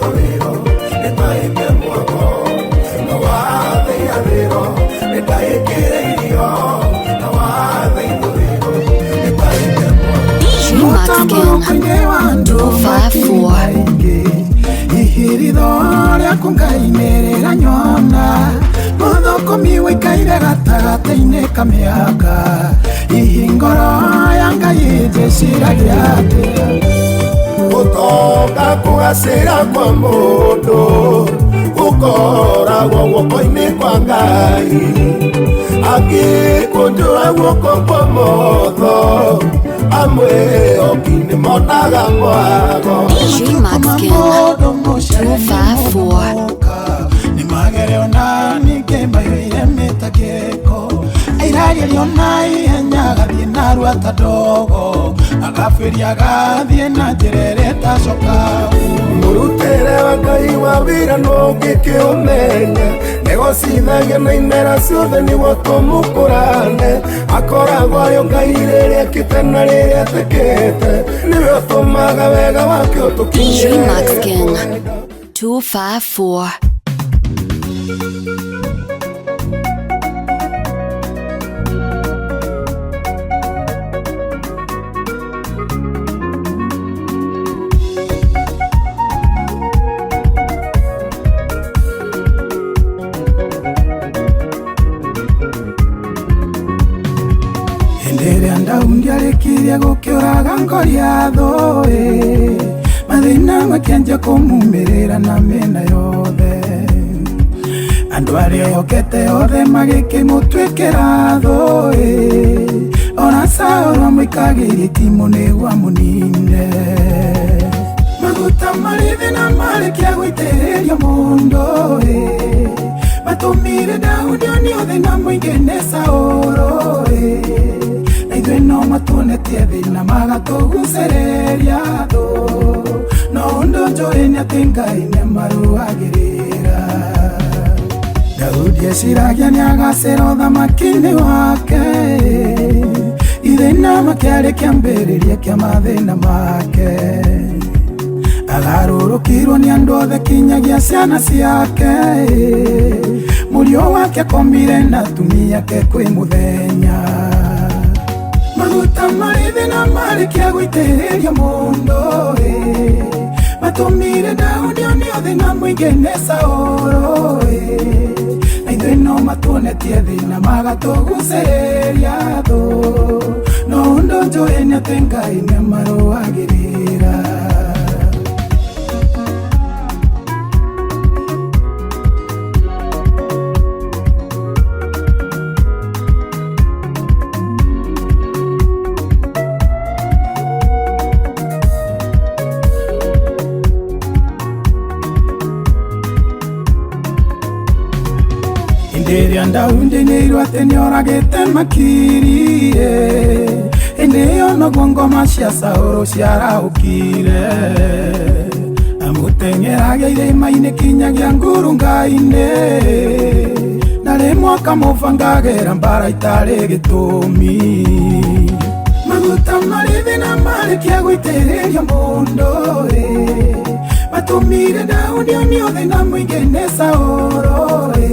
ithũĩro nĩtwaĩte mwago na wathe irathĩro nĩtwaĩkĩrĩirio na wathe ithũĩro nĩtwaĩte mwago. DJ Max King 254. Ihiritho rĩaku Ngai nĩrĩranyona mũthũkũmi wĩikaire gatagatĩ-inĩ ka mĩaka hihi ngoro ya Ngai ĩnjĩciragia atĩa. Gũtonga kũgacĩra kwa mũndũ gũkoragwo guoko-inĩ kwa Ngai, angĩkũnjũra guoko kwa motho amwe oki nĩmonaga mwago. DJ Max King 254. Nĩmagerio na ningĩ maiyũire mĩtangĩko airagĩrio na ihenya agathiĩ narua ta ndogo agabuĩria agathiĩ na njĩra ĩrĩa ĩtacoka. Mũrutĩre wa Ngai wa wĩra no ũngĩkĩũmenya nĩgocithagia na imera ciothe nĩguo tũmũkũrane akoragwo arĩ o Ngai rĩrĩa ekĩte na rĩrĩa atekĩte nĩwe ũtũmaga wega wake DJ ũtũkinyĩre. Max King 254. Hĩndĩ ĩrĩa Daudi arĩkirie gũkĩũraga Goliathũ ĩ mathĩna makĩanjia kũmumĩrĩra na mĩena yothe andũ arĩa ehokete othe magĩkĩmũtuĩkĩra thũ ĩ ona Saũlũ amũikagĩria itimũ nĩguo amũnine. Maguta marĩ thĩna marĩkia gũitĩrĩrio mũndũ ĩ matũmire Daudi onio thĩna mũingĩ nĩ Saũlũ ĩ na ithuĩ no matuonetie thĩna magatũgucĩrĩria thũ no ũndũ njũĩ nĩ atĩ Ngai nĩamarũagĩrĩra. Daudi eciragia nĩagacĩra ũthamaki-inĩ wake ithĩna makĩarĩ kĩambĩrĩria kĩa mathĩna make agarũrũkirwo nĩ andũ othe kinyagia ciana ciake mũriũ wake akomire na atumia ake kwĩ mũthenya. Maguta marĩ thĩna marĩkia gũitĩrĩrio mũndũ ĩ matũmire Daudi onio thĩna mũingĩ nĩ Saũlũ ĩ na ithuĩ no matuonetie thĩna magatũgucĩrĩria thũ no ũndũ njũĩ nĩ atĩ Ngai nĩamarũagĩrĩra. Hĩndĩ ĩrĩa Daudi nĩirwo atĩ nĩoragĩte makiri hĩndĩ ĩyo noguo ngoma cia Saũlũ ciarahũkire amũteng'eragia irĩma-inĩ kinyagia ngurunga-inĩ na rĩmwe akamũbangagĩra mbara itarĩ gĩtũmi. Maguta marĩ thĩna marĩkia gũitĩrĩrio mũndũ ĩ matũmire Daudi onio thĩna mũingĩ nĩ Saũlũ ĩ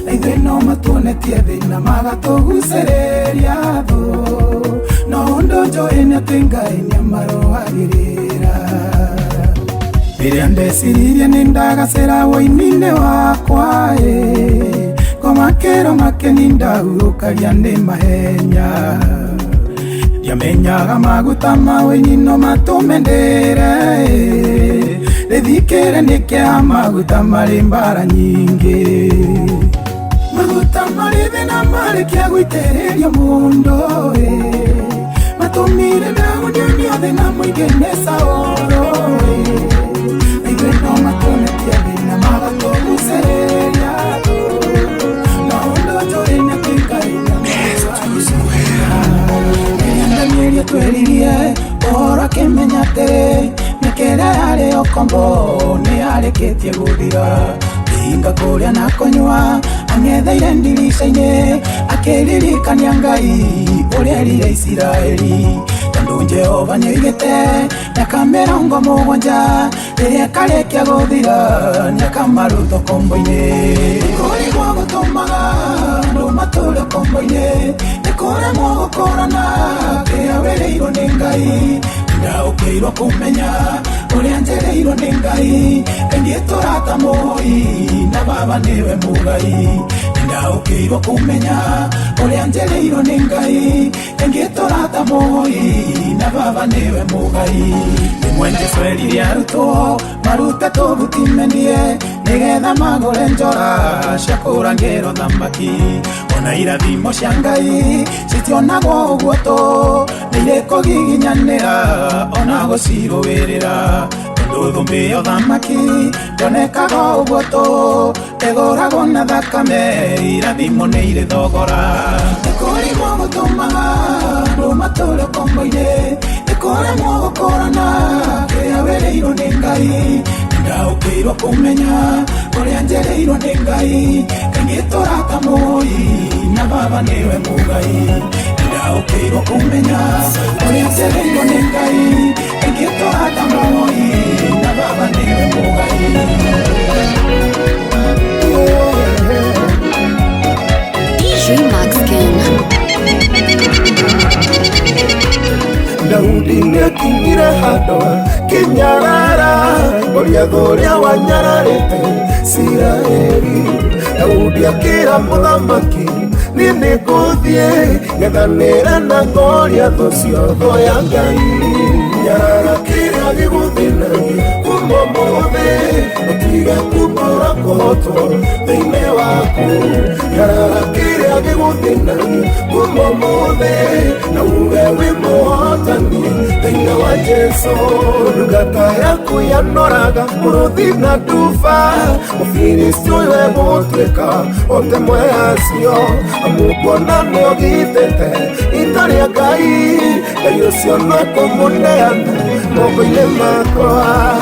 na ithuĩ no matuonetie thĩna magatũgucĩrĩria thũ no ũndũ njũĩ nĩ atĩ Ngai nĩamarũagĩrĩra. Rĩrĩa ndeciririe nĩ ndagacĩra ũini-inĩ wakwa ĩ ngoma kĩro makeni ndahurũkagia nĩ mahenya ndiamenyaga maguta ma ũini no matũme ndĩre rĩthikĩre nĩ kĩa maguta marĩ mbara nyingĩ. Maguta marĩ thĩna marĩkia gũitĩrĩrio mũndũ ĩ matũmire Daudi onio thĩna mũingĩ nĩ Saũlũ ĩ na ithuĩ no matuonetie thĩna magatũgucĩrĩria thũ no ũndũ njũĩ nĩ atĩ Ngai nĩamarũagĩrĩra. Rĩrĩa Danieli atwĩririe ũhoro akĩmenya atĩ mĩaka ĩrĩa yarĩ ũkombo nĩyarĩkĩtie gũthira hinga kũrĩa na kũnyua ang'etheire ndirica-inĩ akĩririkania Ngai ũrĩa erire Isiraeli tondũ Tondu Jehova nĩoigĩte mĩaka 70 rĩrĩa karĩkia gũthira nĩakamarutwo kombo-inĩ. Nĩkũrigwo gũtũmaga andũ matũre kombo-inĩ, nĩkũremwo gũkũrana kĩrĩa wĩrĩirwo nĩ Ngai. Ndaũkĩirwo kũmenya ũrĩa njereirwo nĩ Ngai, Ngai tũrata mũhoi na baba nĩwe mũgai. Ndaũkĩirwo kũmenya ũrĩa njereirwo nĩ Ngai, Ngai tũrata mũhoi na baba nĩwe mũgai. Rĩmwe Jesũ erire arutwo marute tũbuti mendie nĩgetha magũre njora cia kũrangĩrwo thamaki. Ona irathimo cia Ngai citionagwo ũguo tũ, nĩ irĩkũgiginyanĩra ona gũcirũĩrĩra. Tondũ thũmbĩ ya ũthamaki ndĩonekaga ũguo tũ, ĩgũragwo na thakame, irathimo nĩ irĩ thogora. Nĩkũrigwo gũtũmaga andũ matũre kombo-inĩ, nĩkũremwo gũkũrana kĩrĩa wĩrĩirwo nĩ Ngai. Ndaũkĩirwo kũmenya ũrĩa njereirwo nĩ Ngai, Ngai tũrata mũhoi na baba nĩwe mũgai. Ndaũkĩirwo kũmenya ũrĩa njereirwo nĩ Ngai, Ngai tũrata mũhoi na baba nĩwe mũgai. DJ Max King. Daudi nĩakinyire handũ kĩnyarara Goliathũ ũrĩa wanyararĩte Isiraeli. Daudi akĩra mũthamaki, niĩ nĩngũthiĩ ng'ethanĩre na Goliathũ ũcio thũ ya Ngai. Nyarara kĩrĩa gĩgũthĩnagia kuma ũmũthĩ, ũtige kumbũra kũhotwo thĩinĩ waku. Nyarara kĩrĩa gĩgũthĩnagia kuma ũmũthĩ, na uge wĩ mũhotani thĩinĩ wa Jesũ. Ndungata yaku yanoraga mũrũthi na nduba, Mũfilisti ũyũ egũtuĩka o ta ĩmwe yacio. Amu kuona nĩogitĩte ita rĩa Ngai, Ngai ũcio no ekũmũneana moko-inĩ makwa.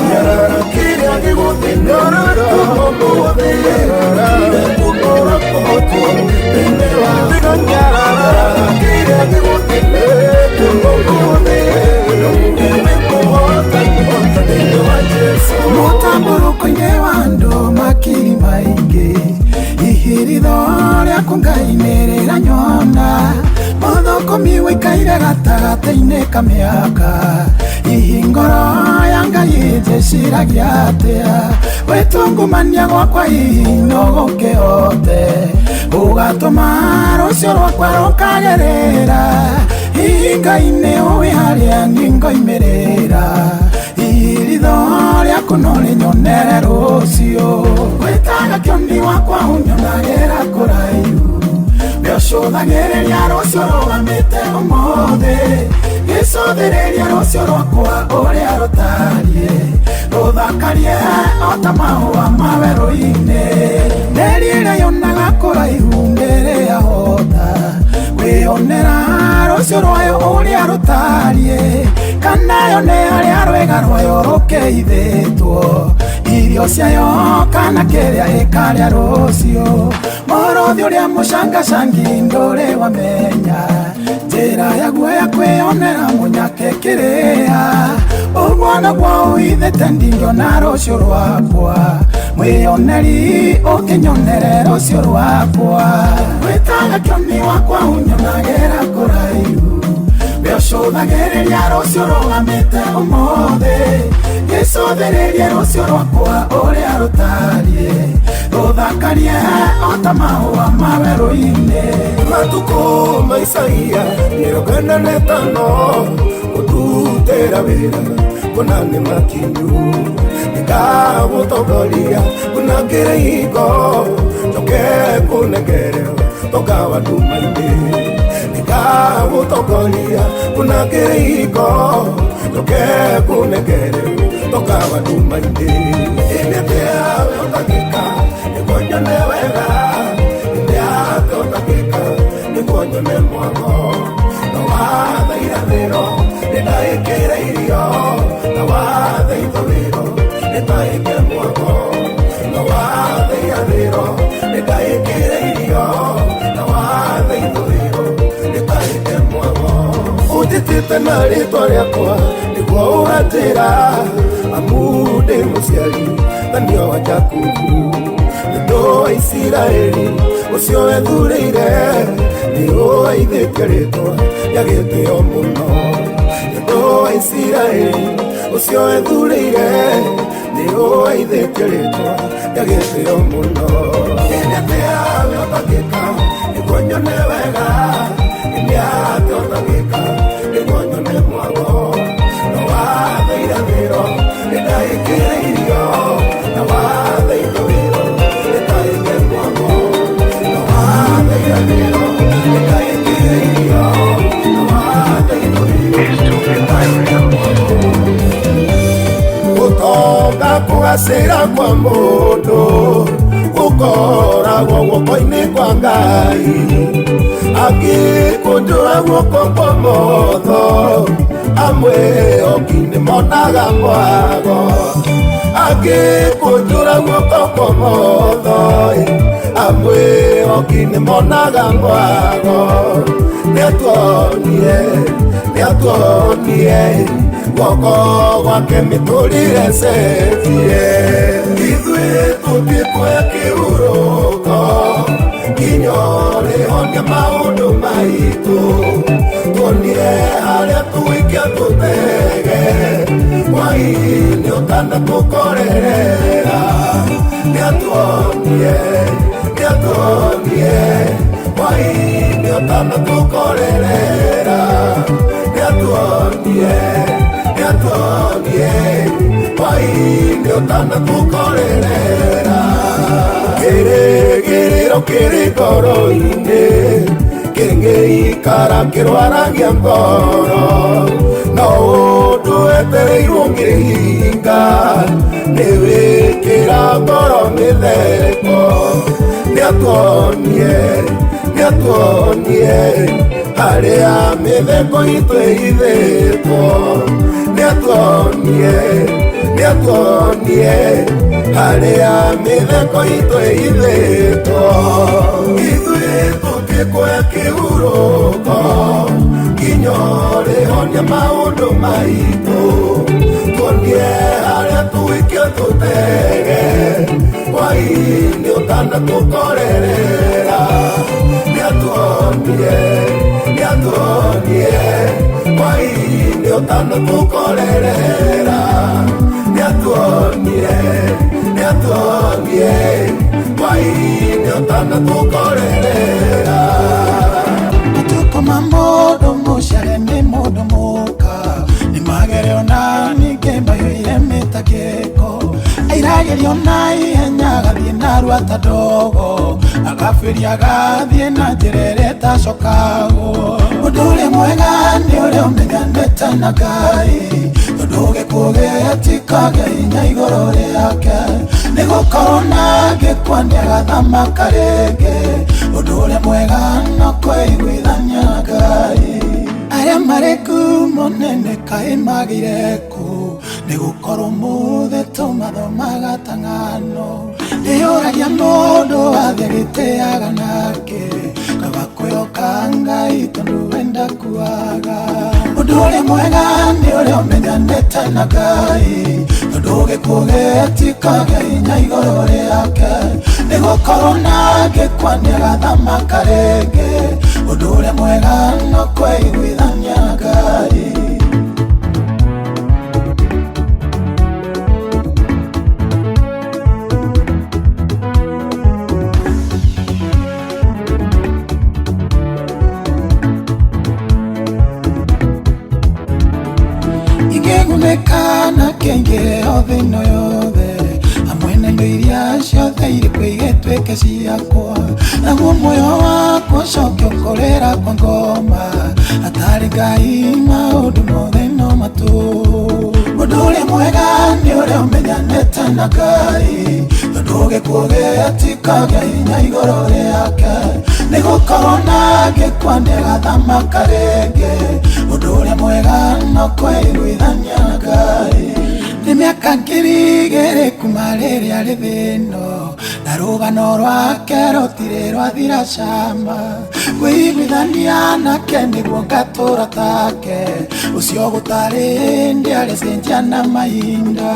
Nyarara kĩrĩa gĩgũthĩnagia kuma ũmũthĩ, ũtige kumbũra kũhotwo thĩinĩ waku. Nyarara kĩrĩa gĩgũthĩnagia kuma ũmũthĩ, na uge wĩ mũhotani thĩinĩ wa Jesũ. Mũtambũrũko-inĩ wa andũ makiri maingĩ, ihiritho rĩaku Ngai nĩrĩranyona. Mũthũkũmi wĩikaire gatagatĩ-inĩ ka mĩaka, hihi ngoro ya Ngai ĩnjĩciragia atĩa? Gwĩtungumania gwakwa hihi no gũkĩhote ũgatũma rũciũ rwakwa rũkagĩrĩra? Hihi Ngai nĩũĩ harĩa niĩ ngoimĩrĩra? Hihi ritho rĩaku no rĩnyonere rũciũ? Gwĩtaga kĩoni wakwa ũnyonagĩra kũraihu, ũcũthagĩrĩria rũciũ rũgamĩte ũmũthĩ. Gĩcũthĩrĩria rũciũ rwakwa ũrĩa rũtariĩ, rũthakarie o ta mahũa ma werũ-inĩ. Nderi ĩrĩa yonaga kũraihu nĩrĩahota kwĩyonera rũciũ rwayo ũrĩa rũtariĩ, kana yone harĩa rwĩga rwayo rũkĩithĩtwo, irio ciayo kana kĩrĩa ĩkarĩa rũciũ. Mũrũthi ũrĩa mũcangacangi ndũrĩ wamenya njĩra yaguo ya kwĩyonera mũnyake kĩrĩa. Ũguo noguo ũithĩte ndingĩona rũciũ rwakwa, mwĩyoneri ũkĩnyonere rũciũ rwakwa. Gwĩtaga kĩoni wakwa ũnyonagĩra kũraihu, ũcũthagĩrĩria rũciũ rũgamĩte ũmũthĩ. Gĩcũthĩrĩrie rũciũ rwakwa ũrĩa rũtariĩ, rũthakarie o ta mahũa ma werũ-inĩ. Matukũ ma Isaia 45 kũndutĩra wĩra kuona nĩ makinyu. Nĩngagũtongoria ngunangĩre ihingo, njoke ngũnengere ũtonga wa nduma-inĩ. Nĩngagũtongoria ngunangĩre ihingo, njoke ngũnengere ũtonga wa nduma-inĩ. Ĩndĩ atĩa we ũtangĩka nĩguo nyone wega? Ĩndĩ atĩa ũtangĩka nĩguo nyone mwago? Na watha irathĩro nĩndahĩkĩre irio, na watha ithũĩro nĩndahĩke mwago. Na watha irathĩro nĩndahĩkĩre irio, na watha ithũĩro nĩndahĩke mwago. Njĩtĩte na rĩtwa rĩakwa nĩguo ũgatĩra amu ndĩ mũciari thanio wa Jakubu nĩndũ wa Isiraeli ũcio wethurĩire nĩ ũwaithĩtie rĩtwa rĩa gĩtĩo mũno nĩndũ wa Isiraeli ũcio wethurĩire nĩ ũwaithĩtie rĩtwa rĩa gĩtĩo mũno nĩatĩa we ũtangĩka nĩguo nyone wega nĩatĩa ũtangĩka nĩguo nyone mwago na wathe irathĩro nĩndahĩkĩrĩirio na wathe ithũĩro nĩndahĩke mwago na wathe irathĩro nĩndahĩkĩrĩirio na wathe ithũĩro nĩndahĩke mwago gũtonga kũgacĩra kwa mũndũ gũkoragwo guoko-inĩ kwa Ngai angĩkũnjũra guoko kwa motho amwe oki nĩmonaga mwago angĩkũnjũra guoko kwa motho amwe oki nĩmonaga mwago nĩatuonie nĩatuonie guoko gwake mĩtũrĩre cetie ithuĩ tũtikuoya kĩhurũko nginya ũrĩhonia maũndũ maitũ tuonire harĩa tũgũikia tũtege hwaĩ-inĩ ũtanatũkorerera nĩatuonie nĩatuonie hwaĩ-inĩ ũtanatũkorerera nĩatuonie nĩatuonie hwaĩ-inĩ ũtanatũkorerera kĩrĩgĩrĩro kĩrĩ ngoro-inĩ kĩngĩikara kĩrwaragia ngoro no ũndũ wetereirwo ngĩhinga nĩwĩkĩra ngoro mĩtheko nĩatuonie nĩatuonie harĩa mĩtheko itũ ĩhithĩtwo nĩatuonie nĩatuonie harĩa mĩtheko itũ ĩhithĩtwo ithuĩ tũtikuoya kĩhurũko nginya ũrĩhonia maũndũ maitũ tuonie harĩa tũgũikia tũtege hwaĩ-inĩ ũtanatũkorerera nĩatuonie nĩatuonie hwaĩ-inĩ ũtanatũkorerera nĩatuonie nĩatuonie hwaĩ-inĩ ũtanatũkorerera Matukũ ma mũndũ mũciare nĩ mũndũ mũka nĩmagerio na ningĩ maiyũire mĩtangĩko airagĩrio na ihenya agathiĩ narua ta ndogo agabuĩria agathiĩ na njĩra ĩrĩa ĩtacokagwo ũndũ ũrĩa mwega nĩ ũrĩa ũmenyanĩte na Ngai tondũ gĩkuũ gĩtikagĩa hinya igũrũ rĩake nĩgũkorwo na angĩkua nĩagathamaka rĩngĩ ũndũ ũrĩa mwega no kwĩiguithania na Ngai arĩa marĩ ngumo nene kaĩ magĩire kũ nĩgũkorwo mũthĩ tũmathomaga ta ng'ano ndĩyũragia mũndũ athiĩ gĩtĩaga nake kaba kwĩhoka Ngai tondũ we ndakuaga ũndũ ũrĩa mwega nĩ ũrĩa ũmenyanĩte na Ngai tondũ gĩkuũ gĩtikagĩa hinya igũrũ rĩake nĩgũkorwo na angĩkua nĩagathamaka rĩngĩ ũndũ ũrĩa mwega no kwĩiguithania na Ngai. Ingĩgunĩka kĩngĩ o thĩ ĩno yothe hamwe na indo iria ciothe irĩ kuo igĩtuĩke ciakwa naguo muoyo wakwa ũcoke ũkũrĩra kwa ngoma hatarĩ Ngai maũndũ mothe no matũ ũndũ ũrĩa mwega nĩ ũrĩa ũmenyanĩte na Ngai tondũ gĩkuũ gĩtikagĩa hinya igũrũ rĩake nĩgũkorwo na angĩkua nĩagathamaka rĩngĩ ũndũ ũrĩa mwega no kwĩiguithania na Ngai nĩ mĩaka 2000 kuma rĩrĩa rĩ thĩ ĩno na Na rũgano rwake rũtirĩ rwathira cama kwĩiguithania nake nĩguo ngatũra take ũcio gũtarĩ ndĩarĩcenjia na mahinda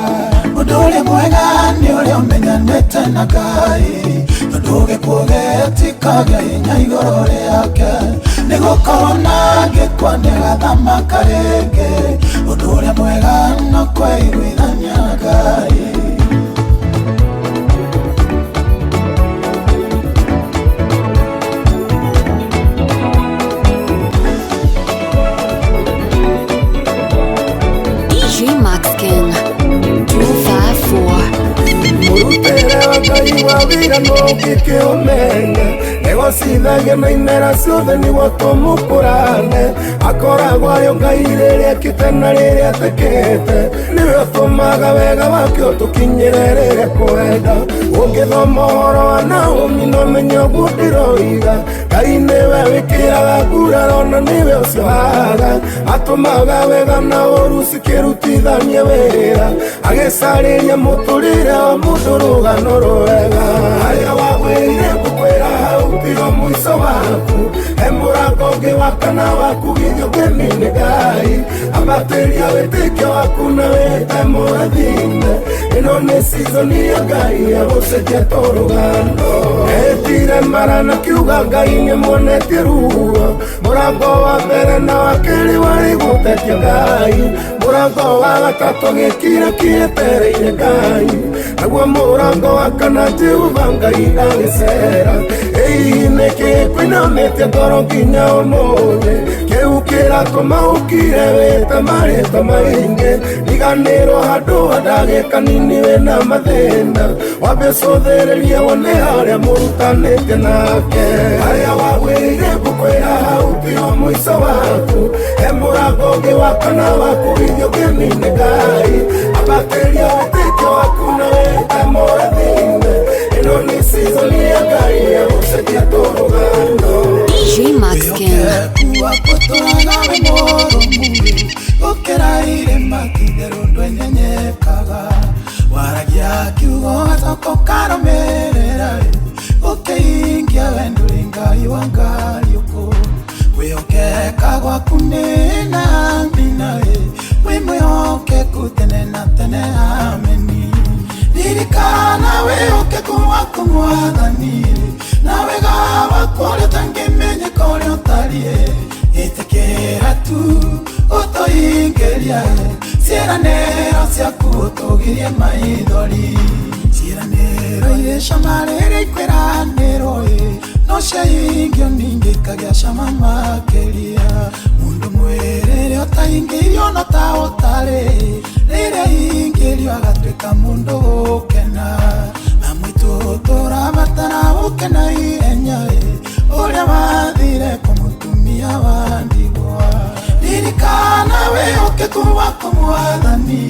ũndũ ũrĩa mwega nĩ ũrĩa ũmenyanĩte na Ngai tondũ gĩkuũ gĩtikagĩa hinya igũrũ rĩake nĩgũkorwo na ngĩkua nĩgathamaka rĩngĩ ũndũ ũrĩa mwega no kwĩiguithania na Ngai. DJ Max King 254. Mũrutĩre wa Ngai wa wĩra no ũngĩkĩũmenya nĩgũcithagia na imera ciothe nĩguo tũmũkũrane akoragwo arĩ o Ngai rĩrĩa ekĩte na rĩrĩa atekĩte nĩwe ũtũmaga wega wake ũtũkinyĩre rĩrĩa kwenda ũngĩthoma ũhoro wa Naomi no menye ũguo ndĩroiga Ngai nĩwe wĩkĩraga nguraro na nĩwe ũciohaga atũmaga wega na ũũru cikĩrutithania wĩra agĩcarĩria mũtũrĩre wa mũndũ rũgano rwega harĩa wagwĩrire ngũkwĩra hau tigo mũico waku he mũrango ũngĩ wa kana waku githĩ ũngĩmi nĩ Ngai ambatĩria wĩtĩkio waku na wĩte mũrathime ĩno nĩ season ya Ngai ya gũcenjia tũrũgano etire mara na kiuga Ngai nĩmuonetie ruo mũrango wa mbere na wa kerĩ warĩ gũtetia Ngai mũrango wa gatatũ gĩkira kĩetereire Ngai naguo mũrango wa kana Jehova Ngai agĩcera ĩĩ nĩkĩ kwĩnamĩtie ngoro nginya ũmũthĩ kĩu kĩratũma ũkire wĩte marĩtwa maingĩ riganĩrwo handũ ha ndagĩka nini wĩna mathĩna wambe ũcũthĩrĩrie wone harĩa mũrutanĩte nake harĩa wagwĩrĩire ngũkwĩra hau tiho mũico waku he mũrango ũngĩ wa kana waku githĩ ũngĩmi nĩ Ngai ambatĩria wĩtĩkio waku na wĩte mũrathime ĩno nĩ season ya Ngai ya gũcenjia tũrũgano. DJ Max King. Gũkĩra irĩma ti-itherũ ndwenyenyekaga waragia kiugo gacoka ũkarũmĩrĩra ũkĩhingia we ndũrĩ Ngai wa ngariũkũ kwĩhokeka gwaku nĩ na amina wĩ mwĩhokeku tene na tene ameni ririkana wĩhokeku waku Mwathani na wega waku ũrĩa ũtangĩmenyeka ũrĩa ũtariĩ ĩtĩkĩra tu ũtũingĩria ciĩranĩro ciaku ũtũgirie maithori ciĩranĩro irĩ cama rĩrĩa ikwĩranĩrwo no ciaingio ningĩ ikagĩa cama makĩria mũndũ mwĩrĩre ũtaingĩirio no ta ũtarĩ rĩrĩa aingĩrio agatuĩka mũndũ gũkena amwitũ tũrabatara gũkena ihenya ũrĩa wathire kũmũtumia wa ndigwa ririkana wĩhokeku waku Mwathani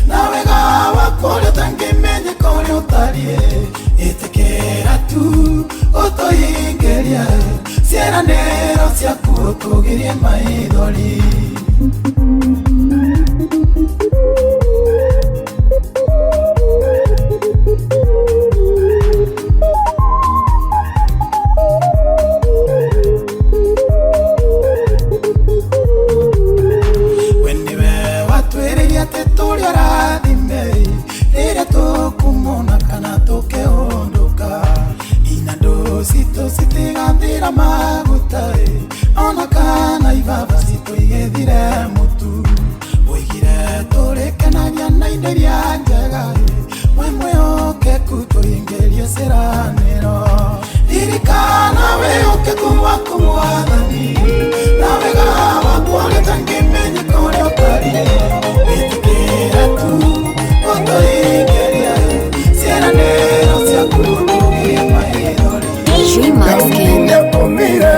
na wega waku ũrĩa ũtangĩmenyeka ũrĩa ũtariĩ ĩtĩkĩra tu ũtũingĩrie ciĩranĩro ciaku ũtũgirie maithori. We nĩwe watwĩrĩire atĩ tũrĩ arathime rĩrĩa tũkumona kana tũkĩhũndũka inandũ citũ citigathira maguta ona kana ibaba citũ igĩthire mũtu ũigire tũrĩkenagia na indo iria njega wĩ mwĩhokeku tũingĩrie ciĩranĩro ririkana wĩhokeku waku Mwathani na wega waku ũrĩa ũtangĩmenyeka ũrĩa ũtariĩ ĩtĩkĩra tu ũtũingĩrie ciĩranĩro ciaku ũtũgirie maithori. DJ Max King. Nĩatũmire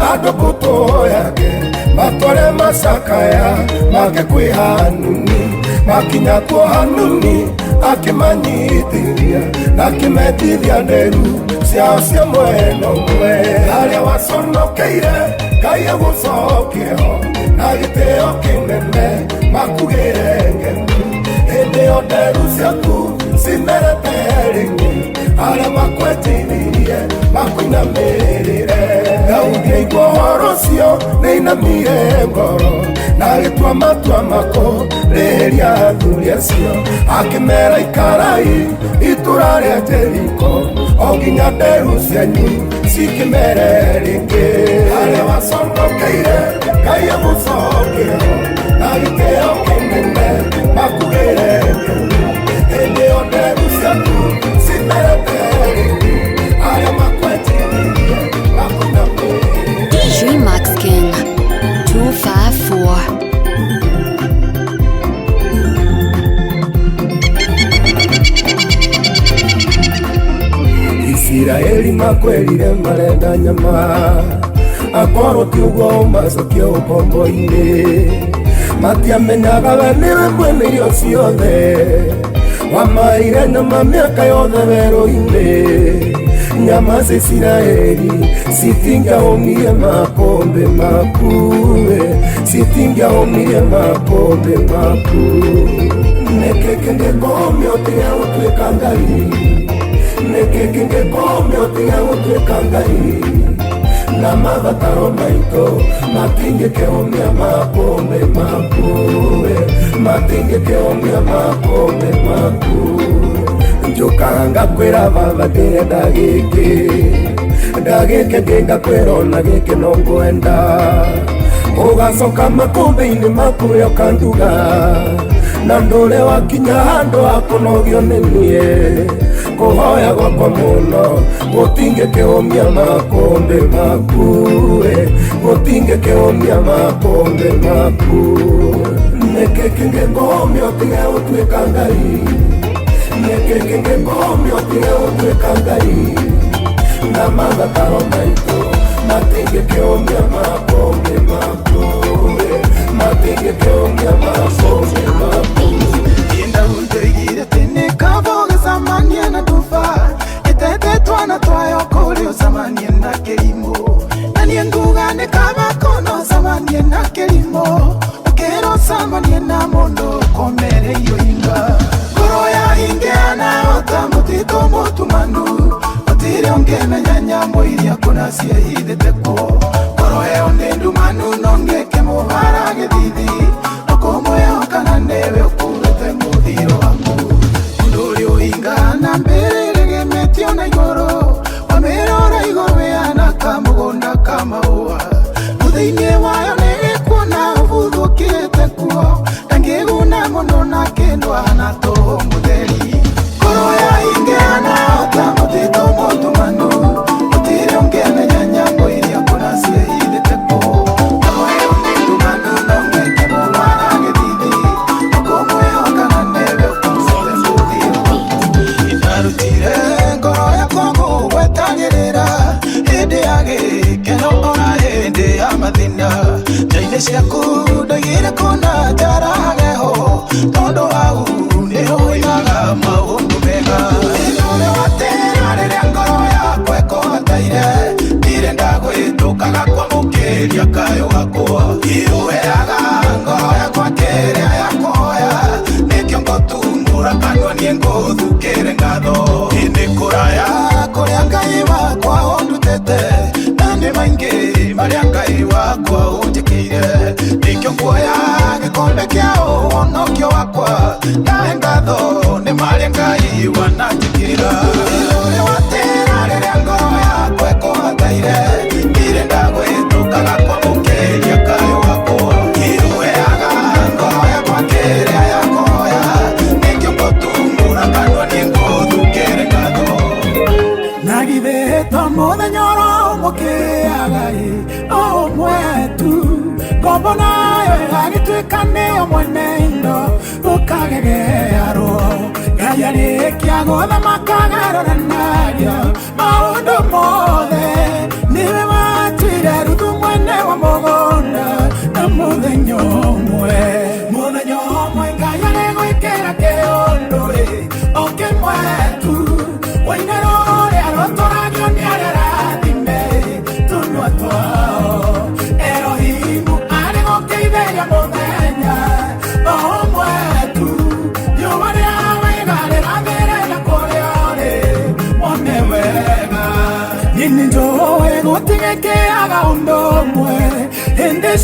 andũ mbũtũ yake matware macakaya make kwĩ Hanuni makinya kuo Hanuni akĩmanyitithia na akĩmetithia nderu ciao cia mwena ũmwe harĩa waconokeire Ngai agũcokie ho na gĩtĩo kĩnene makugĩre ngemi hĩndĩ ĩyo nderu ciaku cimerete rĩngĩ Arĩa makwetithirie makuinamĩrĩre. Daudi aigua ũhoro ũcio nĩainamire ngoro na agĩtua matua mako rĩrĩa athuri acio akĩmera ikarai itũra rĩa Jeriko o nginya nderu cianyu cikĩmere rĩngĩ. Arĩa waconokeire Ngai agũcokere na gĩtĩo kĩnene makugĩre mĩhu. Hĩndĩ ĩyo nderu ciaku cimerete rĩngĩ arĩa makwetithirie makuinamĩrĩre. DJ Max King 254. Isiraeli makwĩrire marenda nyama akorwo ti ũguo ũmacokie ũkombo-inĩ. Matiamenyaga we nĩwe mwene irio ciothe wamaire nyama mĩaka yothe werũ-inĩ. Nyama cia Isiraeli citingĩahũnirie makũmbĩ maku, citingĩahũnirie makũmbĩ maku. Nĩkĩ kĩngĩkũmia ũtige gũtuĩka Ngai? Nĩkĩ kĩngĩkũmia ũtige gũtuĩka Ngai? Na mabataro maitũ matingĩkĩũmia makũmbĩ maku, matingĩkĩũmia makũmbĩ maku. Njũkaga ngakwĩra baba ndĩrenda gĩkĩ, ndagĩkĩ ngĩngakwĩra ona gĩkĩ no ngwenda. Ũgacoka makũmbĩ-inĩ maku we ũkanduga na ndũre wakinya handũ ha kũnogio nĩ niĩ. Kũhoya gwakwa mũno gũtingĩkĩũmia makũmbĩ maku, gũtingĩkĩũmia makũmbĩ maku. Nĩkĩ kĩngĩkũmia ũtige gũtuĩka Ngai? Nĩkĩ kĩngĩkũmia ũtige gũtuĩka Ngai? Na mabataro maitũ matingĩkĩũmia makũmbĩ maku, matingĩkĩũmia makũmbĩ maku. Indaundoigire tene kavogecamania na nduba ĩtete twana twayo kũrĩ ũcemanie na kĩrimũ. Na niĩ nguga nĩ kaba kono ũcemanie na kĩrimũ ũkĩra ũcemanie na mũndũ ũkomereirio hinga. Ngoro ya ingĩana ota mũtitũ mũtumanu gũtirĩ ũngĩmenya nyamũ iria kũna ciehithĩte kuo. Ngoro ĩyo nĩ ndumanu no ngĩkĩmũhara gĩthithi ũkũmwĩhoka na nĩwe ũkuĩte mũthiro waku. Mũndũ ũrĩa ũhingana mbĩrĩra ĩgemetio na igũrũ wamĩrora igũrũ ĩhana kamũgũnda ka mahũa. Mũthĩ-inĩ wayo nĩgĩkuona ũbuthũkĩte kuo ndangĩguna mũno na kĩndũ ahana tũhũ mũtheri. Ngoro ya ingĩhana ota mũtitũ mũtumanu gũtirĩ ũngĩmenya nyamũ iria kũna ciehithĩte kuo. Ngoro ĩyo nĩ ndumanu no ngĩkĩmũhara gĩthithi ũkũmwĩhoka na nĩwe ũkuĩte mũthiro waku. Ndarutire ngoro yakwa gũgwetagĩrĩra hĩndĩ ya gĩkeno ona hĩndĩ ya mathĩna. Nja-inĩ ciaku ndoigire kũna njarahage ho tondũ hau nĩho woigaga maũndũ mega. Ĩndũrĩ watĩra rĩrĩa ngoro yakwa ĩkũbataire ndirĩ ndagwĩtũkaga kwamũkĩria kayũ gakwa. Ĩũheaga ngoro yakwa kĩrĩa yakũhoya nĩkĩo ngũtumũra kanua niĩ ngũthukĩre ngatho. Nĩ kũraya kũrĩa Ngai wakwa ũndutĩte na nĩ maingĩ marĩa Ngai wakwa ũnjĩkĩire. Nĩkĩo nguoya gĩkombe kĩa ũhonokio wakwa ndahe ngatho nĩ marĩa Ngai wananjĩkĩra. Ĩrũrĩ watĩra rĩrĩa ngoro yakwa ĩkũbataire ndirĩ ndagwĩtũkaga kwamũkĩria kayũ gakwa. Ĩrũheaga ngoro yakwa kĩrĩa yakũhoya nĩkĩo ngũtumũra kanua niĩ ngũthukĩre ngatho. Na githĩ to mũthenya oro ũmũkĩaga ĩ o ũmwe tu ngombo nayo ĩgagĩtuĩka nĩyo mwene indo ũkagegearwo. Ngai arĩkia gũthamaka agarũranagia maũndũ mothe nĩwe watuire Ruthu mwene wa mũgũnda na mũthenya ũmwe. Mũthenya ũmwe Ngai arĩgwĩkĩra kĩũndũ ĩ o kĩmwe tu woine rũrĩa rũtũragio nĩ arĩa arathime tũnua twao. Erohimu arĩgũkĩithĩria mũthenya o ũmwe tu riũa rĩa wega rĩrathĩre na kũrĩa ũrĩ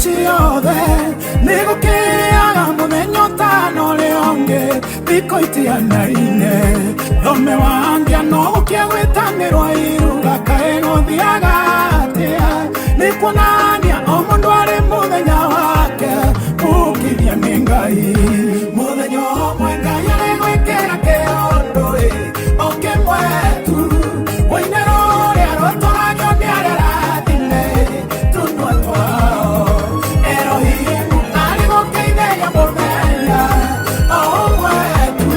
Ciothe nĩgũkĩaga mũthenya ũtano ũrĩa ũngĩ thikũ itianaine thome wangĩa no gũkĩa gwĩtanĩrwo iruga kaĩ gũthiaga atĩa nĩ kuonania o mũndũ arĩ mũthenya wake mũkithia nĩ Ngai mũthenya ũmwe Ngai arĩgwĩkĩra kĩũndũ ĩ o kĩmwe tu woine rũrĩa rũtũragio nĩ arĩa arathime tũnua twao Elohimu arĩ gũkĩithĩria mũthenya o ũmwe tu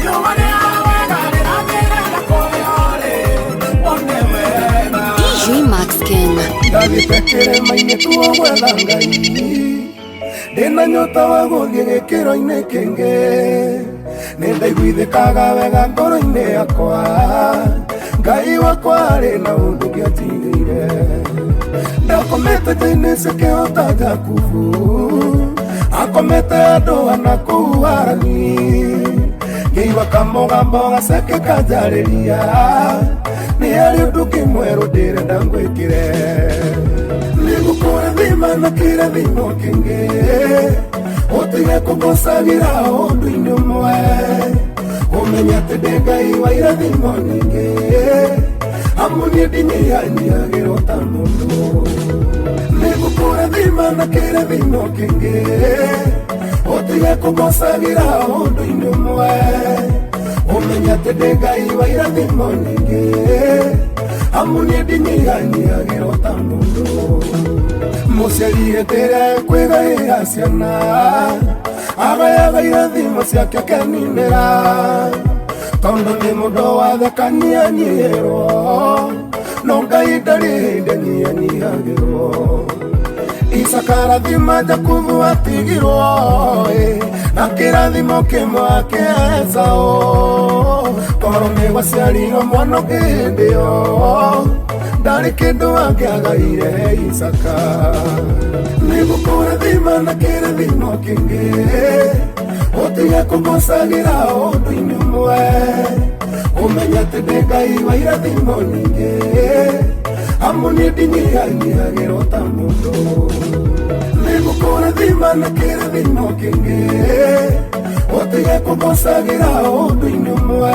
riũa rĩa wega rĩrathĩre na kũrĩa ũrĩ wone wega. DJ Max King. Ndathiĩte kĩrĩma-inĩ tuo gwetha Ngai ndĩna nyota wa gũthiĩ gĩkĩro-inĩ kĩngĩ nĩndaiguithĩkaga wega ngoro-inĩ yakwa Ngai wakwa arĩ na ũndũ ũngĩanjigĩire ndakomete nja-inĩ ciakĩhota Jakubu akomete andũ ana kũu Harani ngĩigua kamũgambo gaceke kanjarĩria nĩ harĩ ũndũ kĩmwerũ ndĩrenda ngwĩkĩre nĩngũkũrathima na kĩrathimo kĩngĩ ũtige kũngocagĩra ũndũ-inĩ ũmwe ũmenye atĩ ndĩ Ngai wa irathimo nyingĩ amu niĩ ndinyihanyiagĩrwo ta mũndũ nĩngũkũrathima na kĩrathimo kĩngĩ ũtige kũngocagĩra ũndũ-inĩ ũmwe ũmenye atĩ ndĩ Ngai wa irathimo nyingĩ amu niĩ ndinyihanyiagĩrwo ta mũndũ mũciari hĩndĩ ĩrĩa ekwĩgaĩra ciana agayaga irathimo ciake akeninĩra tondũ nĩ mũndũ wathekanianyihĩrwo no Ngai ndarĩ hĩndĩ anyihanyiagĩrwo Isaka arathima Jakubu atigirwo na kĩrathimo kĩmwe akĩhe Esaũ korwo nĩ gwaciarirwo mwana ũngĩ hĩndĩ ĩyo ndarĩ kĩndũ angĩagaire Isaka nĩngũkũrathima na kĩrathimo kĩngĩ ũtige kũngocagĩra ũndũ-inĩ ũmwe ũmenye atĩ ndĩ Ngai wa irathimo nyingĩ amu niĩ ndinyihanyiagĩrwo ta mũndũ nĩngũkũrathima na kĩrathimo kĩngĩ ũtige kũngocagĩra ũndũ-inĩ ũmwe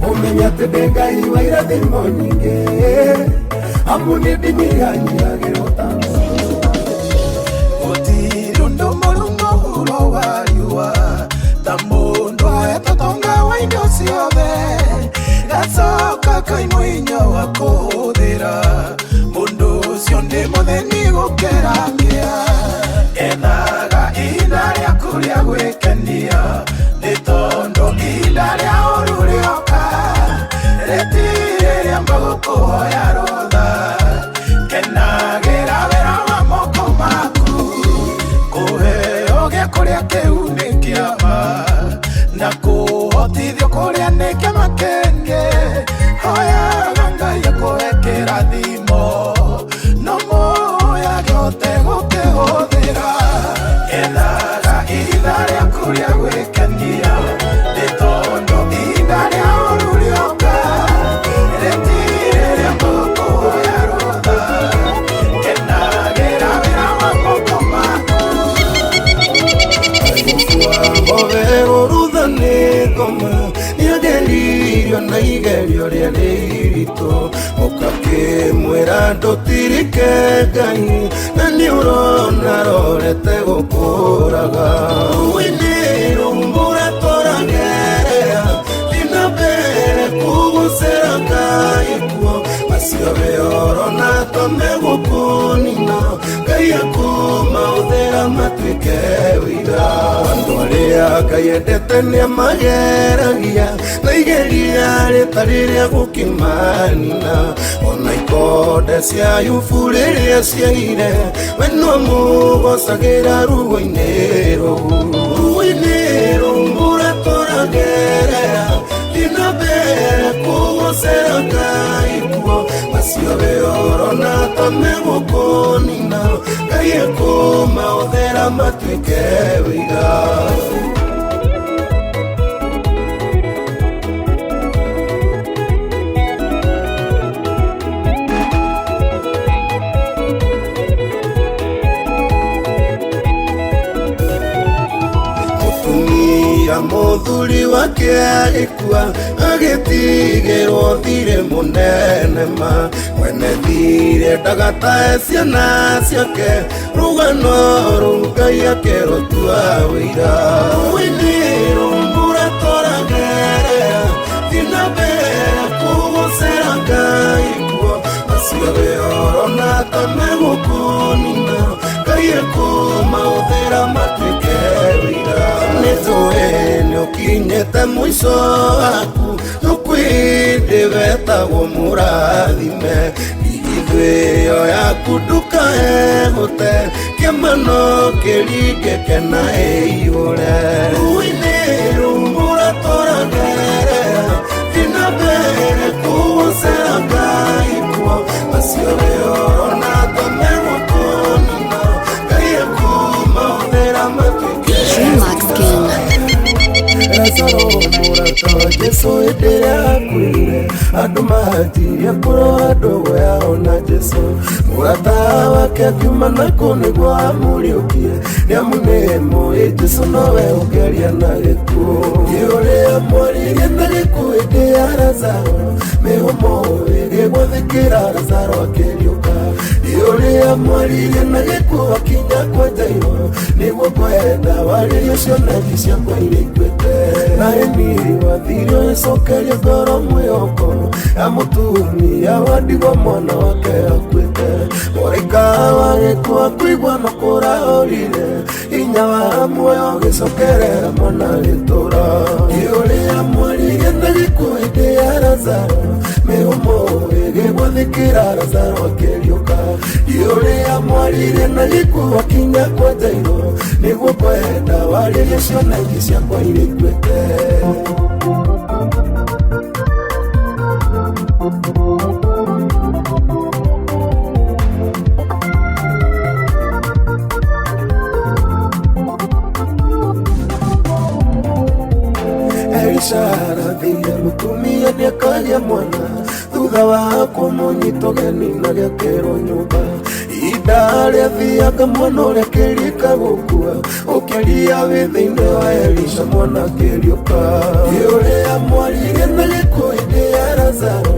ũmenye atĩ ndĩ Ngai wa irathimo nyingĩ amu niĩ ndinyihanyiagĩrwo ta mũndũ Gũtirĩ ũndũ mũru mũhuro wa riũa ta mũndũ ahetwo ũtonga wa indo ciothe gacoka kaimwo hinya wa kũhũthĩra mũndũ ũcio nĩ mũthĩni gũkĩra kĩa ethaga ihinda rĩaku rĩa gwĩkenia nĩ tondũ ihinda rĩa ũru rĩoka rĩtirĩ rĩamba gũkũhoya rũtha kenagĩra wĩra wa moko maku kũheo gĩa kũrĩa kĩu nĩ kĩama na kũhotithio kũrĩa nĩ kĩama kĩngĩ hoyaga Ngai akũhe kĩrathimo no mũhoyage ũhote gũkĩhũthĩra ethaga ihinda rĩaku rĩa gwĩkenia nĩ tondũ ihinda rĩa ũru rĩoka rĩtirĩ rĩamba gũkũhoya rũtha kenagĩra wĩra wa moko maku Ngove nĩ ngoma nĩageririo na igerio rĩarĩ iritũ ũkakĩmwĩra ndũtirike Ngai na nĩ ũrona rorete gũkũraga rũĩ-inĩ rũmbũra tũragerera thiĩ na mbere kũgũcera Ngai kuo macio wĩorona ta megũkũnina Ngai akũmaũthĩra matuĩke ũira andũ arĩa Ngai endete nĩamageragia na igeria rĩtarĩ rĩa gũkĩmanina ona ikonde cia Ayubu rĩrĩa ciaire we no mũgocagĩra ruo-inĩ rũu rũĩ-inĩ rũmbũra tũragerera thiĩ na mbere kũgocera Ngai kuo macio wĩorona ta megũkũnina Ngai akũmaũthĩra matuĩke ũira. wake agĩkua agĩtigĩrwo thirĩ mũnene ma mwene thirĩ ndagatae ciana ciake rũgano rũu Ngai akĩrũtua wĩira rũĩ-inĩ rũmbura tũragerera thiĩ na mbere kũgũcera Ngai kuo acio wĩorona ta megũkũnina Ngai ekũmaũthĩra matuĩke wĩira nĩtũĩ nĩũkinyĩte mũico waku tũkwĩndĩ wetagwo mũrathime ithĩo yaku ndũkae gũte kĩmano kĩringĩke na ĩiyũre rũĩ-inĩ rũmbura tũragerera thiĩ na mbere kũgũcera Ngai kuo acio wĩorona ta megũkũnina Ngai ekũmaũthĩra matuĩke G-Max King. Lazaro mũrata wa Jesũ hĩndĩ ĩrĩa akuire andũ manjirie kũrora ndũgũ yao na Jesũ mũrata wake akiuma nakũ nĩguo amũriũkie nĩamu nĩmũĩ Jesũ nowe ũngĩaria na gĩkuũ nĩ ũrĩa mwaririe na gĩkuũ hĩndĩ ya Lazaro mĩhũmũ ĩgĩgwathĩkĩra Lazaro akĩriũka nĩ ũrĩa mwaririe na gĩkuũ akinya kwa Jairũ nĩguo kwenda warĩrio cioneki ciakwa iria ikuĩte na ĩni wathire ũgĩcokeria ngoro mwĩhoko ya mũtumia wa ndigwa mwana wake akuĩte mũraika wa gĩkuũ akũigua no kũrahũrire hinya wa muoyo ũgĩcokerera mwana agĩtũra nĩ ũrĩa mwaririe na gĩkuũ hĩndĩ ya Lazaro mĩhũmũ ĩgĩgwathĩkĩra Lazaro akĩriũka nĩ ũrĩa mwaririe na gĩkuũ akinya kwa Jairũ nĩguo kwenda warĩrie cioneki ciakwa iria ikuĩte. Elisha arathire mũtumia nĩakagĩa mwana thutha wa kũmũnyita ũgeni na gĩakĩrwo nyũmba ihinda rĩathianga mwana ũrĩa kĩrika gũkua ũkĩaria wĩ thĩinĩ wa Elisha mwana akĩriũka nĩ ũrĩa mwaririe na gĩkuũ hĩndĩ ya Lazaro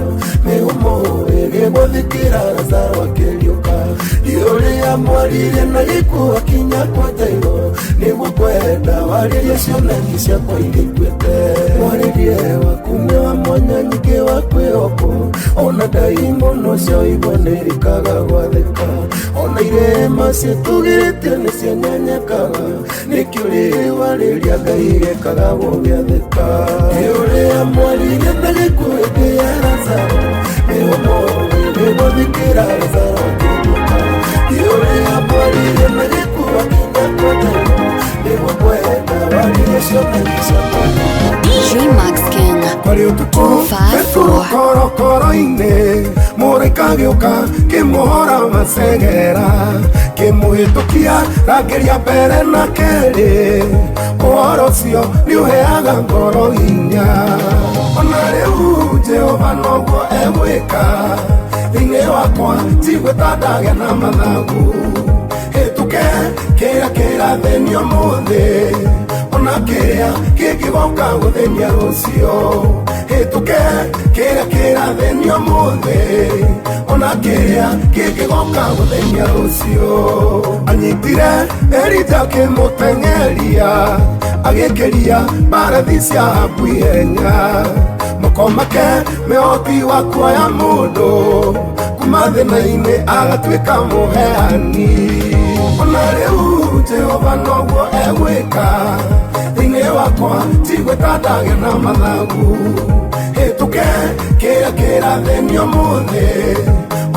mĩhũmũ ĩgĩgwathĩkĩra Lazaro akĩriũka nĩ ũrĩa mwaririe na gĩkuũ akinya kwa Jairũ nĩguo kwenda warĩrie cioneki ciakwa iria ikuĩte mwarĩrie waku nĩ wa mwanya nyingĩ wa kwĩhokwo ona ndaimono cioigua nĩirikaga gwathĩka ona irĩma ciĩtũgĩrĩtie nĩcianyenyekaga nĩkĩo rĩũa rĩrĩa Ngai gĩkaga gũgĩathĩka nĩ ũrĩa mwaririe na gĩkuũ hĩndĩ ya Lazaro mĩhũmũ ĩgĩgwathĩkĩra Lazaro akĩriũka nĩ ũrĩa mwaririe na gĩkuũ akinya kwa Jairũ nĩguo kwenda warĩrie cioneki ciakwa G-Max King. Kwarĩ ũtukũ Petero korokoro-inĩ mũraika agĩũka kĩmũhora macegera kĩmũhĩtũkia rangĩria mbere na kerĩ ũhoro ũcio nĩũheaga ngoro hinya ona rĩu Jehova noguo egwĩka thĩinĩ wakwa tigwĩta ndagĩa na mathagu hĩtũke kĩrĩa kĩrathĩnio mũthĩ ona kĩrĩa kĩngĩgoka gũthĩnia rũciũ hĩtũke kĩrĩa kĩrathĩnio mũthĩ ona kĩrĩa kĩngĩgoka gũthĩnia rũciũ anyitire Elija akĩmũteng'eria agĩkĩria mbarathi cia Ahabu ihenya moko make mehoti wa kuoya mũndũ kuma thĩna-inĩ agatuĩka mũheani ona rĩu Jehova noguo egwĩka thĩinĩ wakwa tigwĩta ndagĩa na mathagu hĩtũke kĩrĩa kĩrathĩnio mũthĩ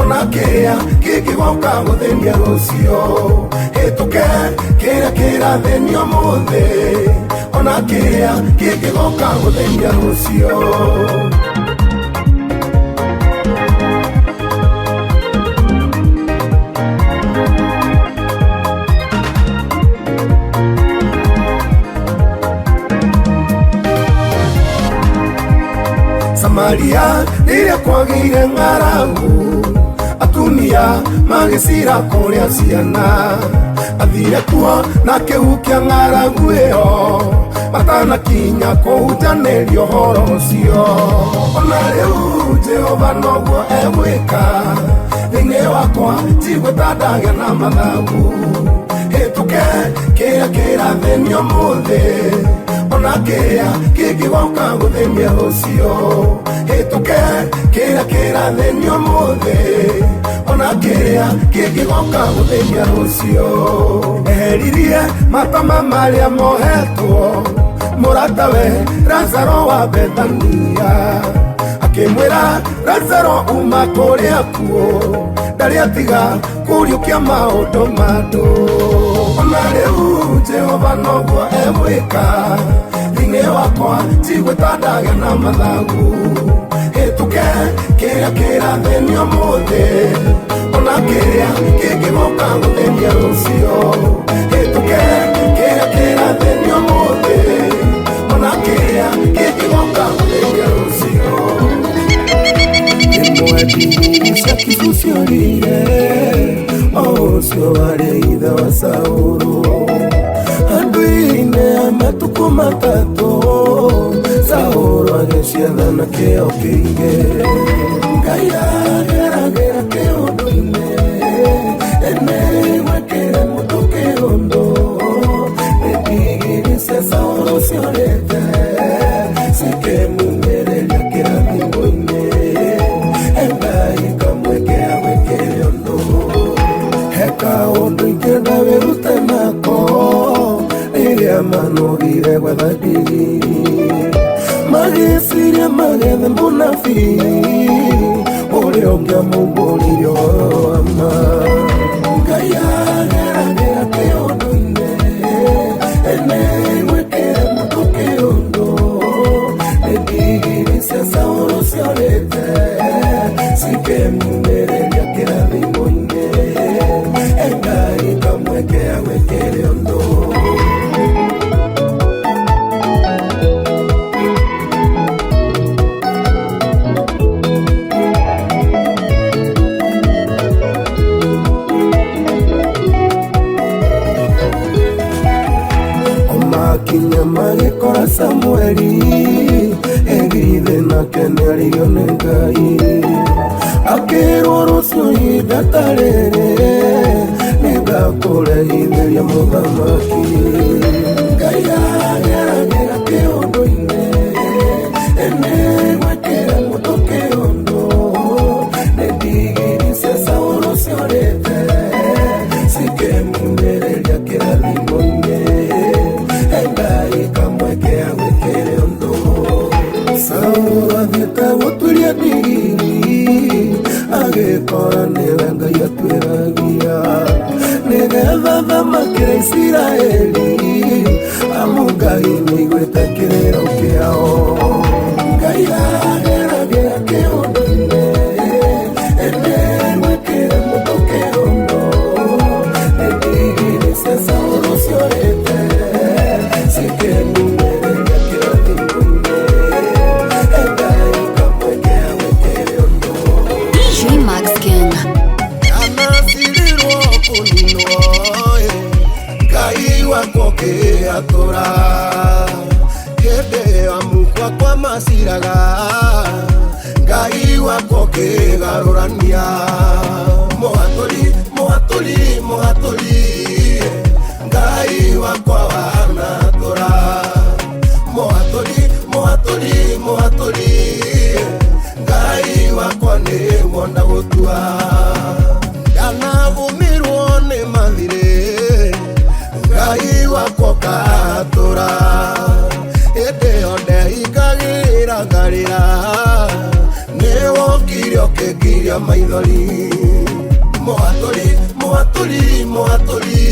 ona kĩrĩa kĩngĩgoka gũthĩnia rũciũ hĩtũke kĩrĩa kĩrathĩnio mũthĩ ona kĩrĩa kĩngĩgoka gũthĩnia rũciũ. Samaria rĩrĩa kwagĩire ng'aragu atumia magĩcira kũrĩa ciana Athire kuo na akĩhukia ng'aragu ĩyo matanakinya kũhunjanĩria ũhoro ũcio. Ona rĩu Jehova noguo egwĩka thĩinĩ wakwa, njigue ta ndagĩa na mathagu. Hĩtũke kĩrĩa kĩrathĩnia ũmũthĩ, ona kĩrĩa kĩngĩgoka gũthĩnia rũciũ. Hĩtũke kĩrĩa kĩrathĩnia ũmũthĩ, ona kĩrĩa kĩngĩgoka gũthĩnia rũciũ. Eheririe matama marĩa mohetwo mũratawe Lazaro wa Bethania, akĩmwĩra Lazaro uma kũrĩa kuo, ndarĩ atiga kũriũkia maũndũ ma andũ. Ona rĩu Jehova noguo egwĩka thĩinĩ wakwa, njigue ta ndagĩa na mathagu. Hĩtũke kĩrĩa kĩrathĩnia ũmũthĩ, ona kĩrĩa kĩngĩgoka gũthĩnia rũciũ. Hĩtũke kĩrĩa kĩrathĩnia ũmũthĩ, ona kĩrĩa kĩngĩgoka gũthĩnia rũciũ. Rĩmwe ndigiri cia Kisu ciorire, o ũcio warĩ ithe wa Saũlũ. Andũ-inĩ a matukũ matatũ, Saũlũ agĩcietha na kĩo kĩingĩ. Ngai ageragĩra kĩũndũ-inĩ, ene gwĩkĩre mũndũ kĩũndũ. Nĩ ndigiri cia Saũlũ ciorĩte, cikĩmumĩrĩria kĩrathimo-inĩ. Ngai kamweke agwĩkĩre ũndũ. He kaũndũ ingĩenda wĩrute nako, rĩrĩa manogire gwetha ndigiri, magĩciria magethe mũnabii ũrĩa ũngĩamumbũrire ũhoro wa ma. Ngai ageragĩra kĩũndũ-inĩ, ene gwĩkĩre mũndũ kĩũndũ. Nĩ ndigiri cia Saũlũ ciorĩte, cikĩmumĩrĩria kĩrathimo-inĩ. Ngai kamweke agwĩkĩre ũndũ. Makinya magĩkora Samueli egithe nake nĩarĩirio nĩ Ngai, akĩrwo rũciũ ihinda ta rĩrĩ nĩngakũrehithĩria mũthamaki. Ngai ageragĩra kĩũndũ-inĩ, ene gwĩkĩre mũndũ kĩũndũ. Nĩ ndigiri cia Saũlũ ciorĩte, cikĩmumĩrĩria kĩrathimo-inĩ. Ngai kamweke agwĩkĩre ũndũ. Saũlũ athiĩte gũtuĩria ndigiri, agĩkora nĩwe Ngai atuĩragia, nĩgetha thamakĩre Isiraeli, amu Ngai nĩaiguĩte kĩrĩro kĩao. Ngai ageragĩra kĩũndũ-inĩ, ene gwĩkĩre mũndũ kĩũndũ. Nĩ ndigiri cia Saũlũ ciorĩte, cikĩmumĩrĩria kĩrathimo-inĩ. Ngai kamweke agwĩkĩre ũndũ. DJ Max King. Anacirĩrwo kũninwo, Ngai wakwa ũkĩatũra. Hĩndĩ ĩyo mũkwa kwa maciraga, Ngai wakwa ũkĩgarũrania. Mũhatũri, mũhatũri, mũhatũri, Ngai wakwa wanatũra. Mũhatũri, mũhatũri, mũhatũri, Ngai wakwa nĩwona gũtua. Ndanagũmĩrwo nĩ mathirĩ, Ngai wakwa ũkatũra. Hĩndĩ ĩyo ndehingagĩra ngarĩra, nĩwokire ũkĩngiria maithori. Mũhatũri, mũhatũri, mũhatũri,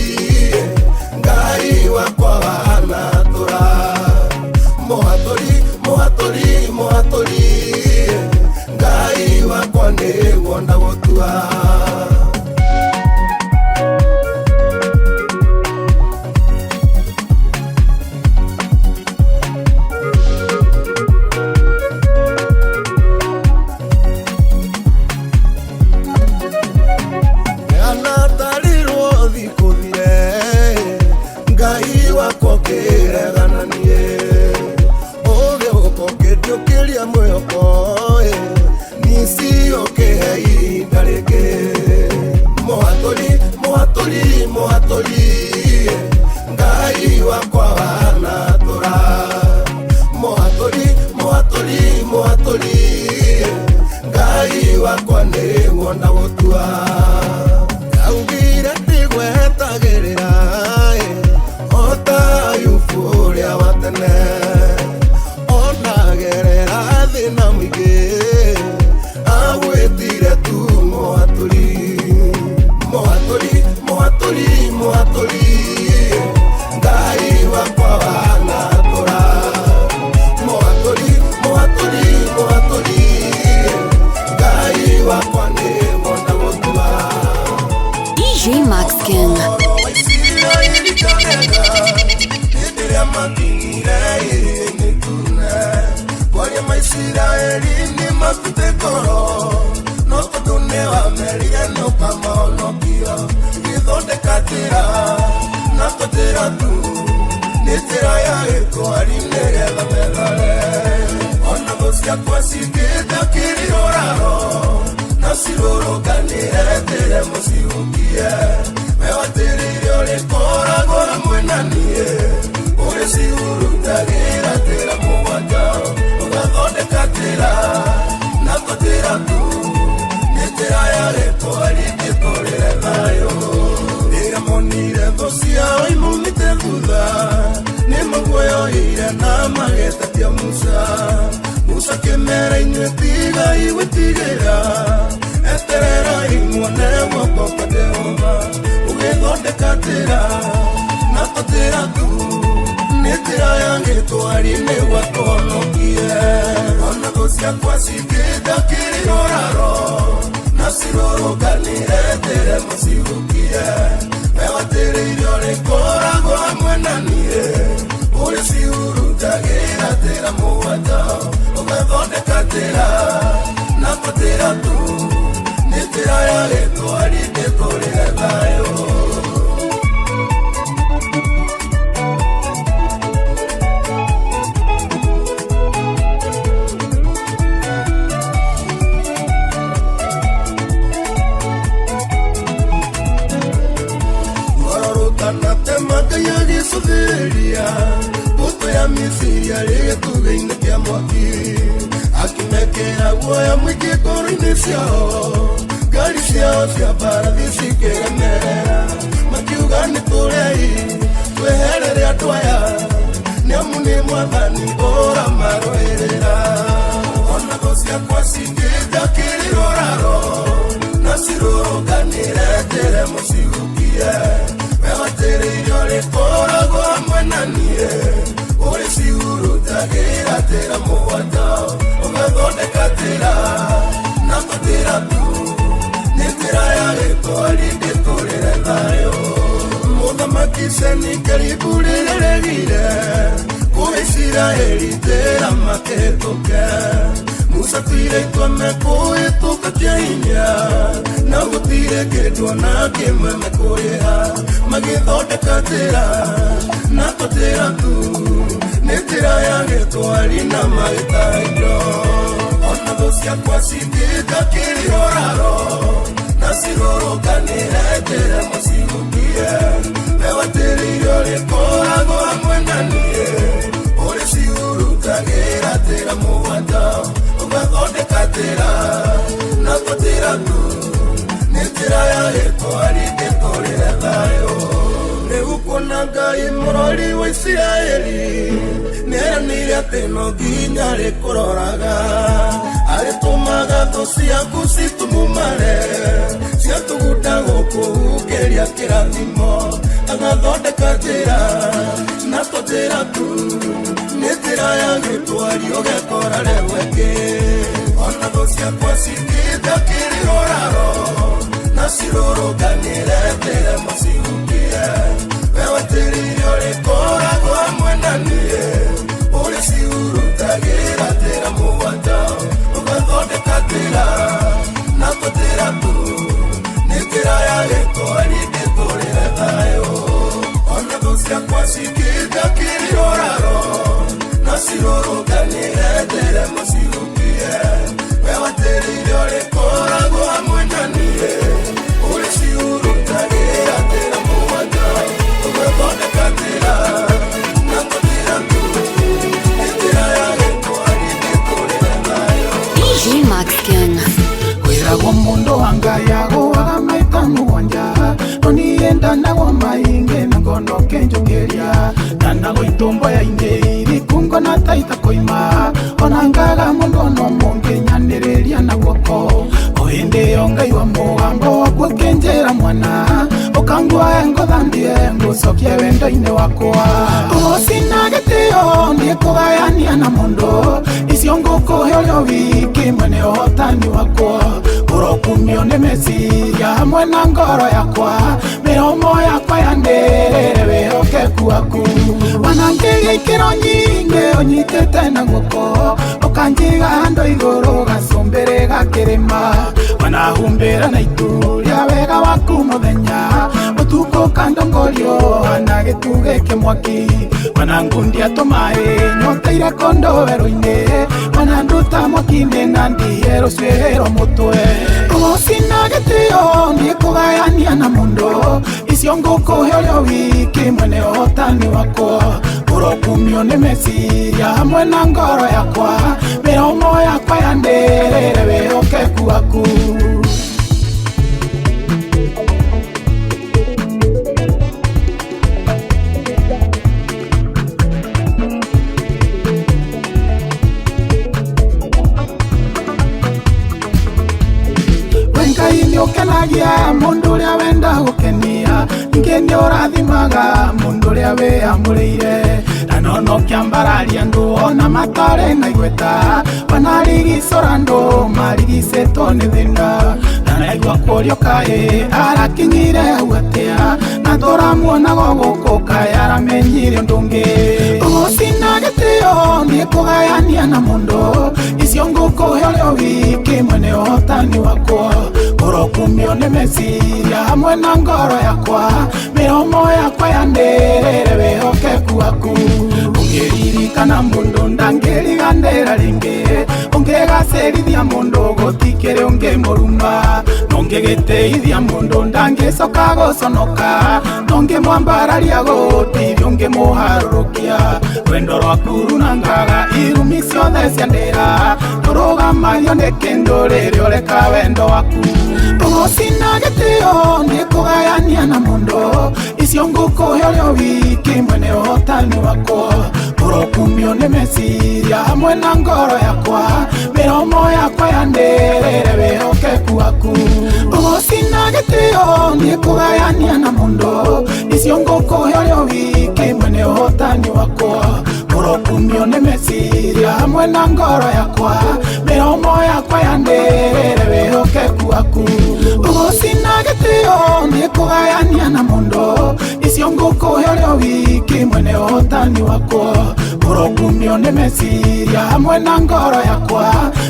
Ngai wakwa wanatũra. Mũhatũri, mũhatũri, mũhatũri, Ngai wakwa nĩwona gũtua. Anatarirwo thikũ thire, mũhatũri Ngai wakwa nĩwona gũtua Ndaugire ndigwetagĩrĩra o ta Ayubu ũrĩa wa tene onagerera thĩna mũingĩ agwĩtire tu mũhatũri mũhatũri mũhatũri mũhatũri Ngai wakwa wanatũra mũhatũri mũhatũri mũhatũri Ngai wakwa nĩwona gũtua DJ Max King. Isiraeli nĩmakuĩte ngoro no tondũ nĩwamerire nĩũkamahonokia gĩthondeka njĩra na to njĩra tu nĩ njĩra ya gĩtwari nĩgetha methare ona thũ ciakwa cingĩnjakĩria ũraro na cirũrũnganĩre njĩre mũcihukie we watĩrĩire ũrĩkoragwo hamwe na niĩ ũrĩ cihurutagĩra njĩra mũgwanja ũgathondeka njĩra na to njĩra tu nĩ njĩra ya gĩtwari ndĩtũrĩre thayũ rĩrĩa monire thũ ciao imaumĩte thutha nĩmaguoyoire na magetatia Musa Musa kĩmera inyuĩ tigai gwĩtigĩra etererai muone guoko kwa Jehova ũgĩthondeka njĩra na to njĩra tu nĩ njĩra ya gĩtwari nĩguo atũhonokie ona thũ ciakwa cingĩnjakĩria ũraro na cirũrũnganĩre njĩre mũcihukie we watĩrĩire ũrĩkoragwo hamwe na niĩ ũrĩ cihurutagĩra njĩra mũgwanja ũgathondeka njĩra na to njĩra tu nĩ njĩra ya gĩtwari ndĩtũrĩre thayũ. Agĩcũthĩrĩria mbũtũ ya Misiri arĩ gĩtugĩ-inĩ kĩa mwaki akĩmekĩra guoya mũingĩ ngoro-inĩ ciao ngari ciao cia mbarathi cikĩremerera makiuga nĩ tũrei tweherere andũ aya nĩamu nĩ mwathani ũramarũĩrĩra ona thũ ciakwa cingĩnjakĩria ũraro na cirũrũnganĩre njĩre mũcihukie we watĩrĩire ũrĩkoragwo hamwe na niĩ ũrĩ cihurutagĩra njĩra mũgwanja ũgathondeka njĩra na to njĩra tu nĩ njĩra ya gĩtwari ndĩtũrĩre thayũ mũthamaki Senakeribu rĩrĩa regire kũ Isiraeli njĩra makĩhĩtũke Musa twire itua mekũhĩtũka kĩa hinya na gũtirĩ kĩndũ ona kĩmwe mekũrĩha magĩthondeka njĩra na to njĩra tu nĩ njĩra ya gĩtwari na magĩtaha indo ona thũ ciakwa cingĩnjakĩria ũraro na cirũrũnganĩre njĩre mũcihukie we watĩrĩire ũrĩkoragwo hamwe na niĩ ũrĩ cihurutagĩra njĩra mũgwanja ũgathondeka njĩra na to njĩra tu nĩ njĩra ya gĩtwari ndĩtũrĩre thayũ rĩu kuona Ngai mũrori wa Isiraeli nĩeranĩire atĩ no nginya arĩkũroraga arĩtũmaga thũ ciaku citumumare ciatũgunda gũkũhumbĩria kĩrathimo agathondeka njĩra na to njĩra tu nĩ njĩra ya gĩtwari ũgekora rĩu ĩngĩ ona thũ ciakwa cingĩnjakĩria ũraro na cirũrũnganĩre njĩre mũcihukie we watĩrĩire ũrĩkoragwo hamwe na niĩ ũrĩ cihurutagĩra njĩra mũgwanja ũgathondeka njĩra na to njĩra tu nĩ njĩra ya gĩtwari ndĩtũrĩre thayũ ona thũ ciakwa cingĩnjakĩria ũraro na cirũrũnganĩre njĩre mũcihukie we watĩrĩire ũrĩkoragwo hamwe na niĩ ũrĩ cihurutagĩra njĩra mũgwanja ũgathondeka njĩra na to njĩra tu nĩ njĩra ya gĩtwari ndĩtũrĩre thayũ. Max King. Kwiragwo mundu wa Ngai agũaga maita mũgwanja no niĩ ndanagwa maingĩ na ngono kĩnjũkĩria ndanagwo itumbo ya ingĩ irikungo na taita koima ona ngaga mundu ono mũngĩnyanĩrĩria na guoko o hĩndĩ ĩyo Ngai wa mũgambo waku ũkĩnjĩra mwana ũkanguoe ngũthambie ngũcokie wendo-inĩ wakwa ũcina gĩtĩo ndikũgayania na mũndũ icio ngũkũhe ũrĩa wiki mwene ũhotani wakwa ũrokumio nĩ meciria hamwe na ngoro yakwa mĩromo yakwa yanĩrĩre wĩhokeku waku wanangĩria ikĩro nyingĩ ũnyitĩte na guoko ũkanjiga handũ igũrũ gacumbĩrĩ ga kĩrĩma wanahumbĩra na itu rĩa wega waku mũthenya ũtukũ ũkandongorio na gĩtugĩ kĩa mwaki wanangundia tũmaĩ nyoteire kũndũ werũ-inĩ wananduta mwaki-inĩ na ndihe rũcuĩrĩro mũtwe ũcina gĩtĩo ndikũgayania na mũndũ icio ngũkũhe ũrĩa wiki mwene ũhotani wakwa ũrokumio nĩ meciria hamwe na ngoro yakwa mĩromo yakwa yanĩrĩre wĩhokeku waku. Ngai nĩ ũkenagia mũndũ ũrĩa wenda gũkenia ningĩ nĩ ũrathimaga mũndũ ũrĩa wĩyamũrĩire na nono kĩambararia andũ ona matarĩ na igweta wanarigicũra andũ marigicĩtwo nĩ thĩna na naigua kũrio kaĩ arakinyire hau atĩa na tũramuonaga gũkũ kaĩ aramenyire ũndũ ũngĩ ũcina gĩtĩo ndikũgayania na mũndũ icio ngũkũhe ũrĩa wiki mwene ũhotani wakwa ũrokumio nĩ meciria hamwe na ngoro yakwa mĩromo yakwa yanĩrĩre wĩhokeku waku ũngĩririkana mũndũ ndangĩriganĩra rĩngĩ ũngĩgacĩrithia mũndũ gũtikĩrĩ ũngĩmũruma na ũngĩgĩtĩithia mũndũ ndangĩcoka gũconoka na ũngĩmwambararia gũtirĩ ũngĩmũharũrũkia rwendo rwaku runangaga irumi ciothe cia ndĩra ndũrũgamagio nĩ kĩndũ rĩrĩa ũreka wendo waku ũcina gĩtĩo ndikũgayania na mũndũ icio ngũkũhe ũrĩa wiki mwene ũhotani wakwa ũrokumio nĩ meciria hamwe na ngoro yakwa mĩromo yakwa yanĩrĩre wĩhokeku waku ũcina gĩtĩo ndikũgayania na mũndũ icio ngũkũhe ũrĩa wiki mwene ũhotani wakwa ũrokumio nĩ meciria hamwe na ngoro yakwa mĩromo yakwa yanĩrĩre wĩhokeku waku ũcina gĩtĩo ndikũgayania na mũndũ icio ngũkũhe ũrĩa wiki mwene ũhotani wakwa ũrokumio nĩ meciria hamwe na ngoro yakwa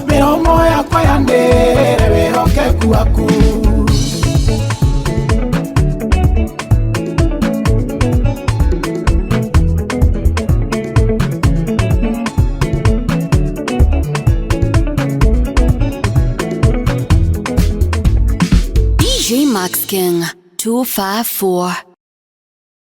mĩromo yakwa yanĩrĩre wĩhokeku waku. DJ Max King 254.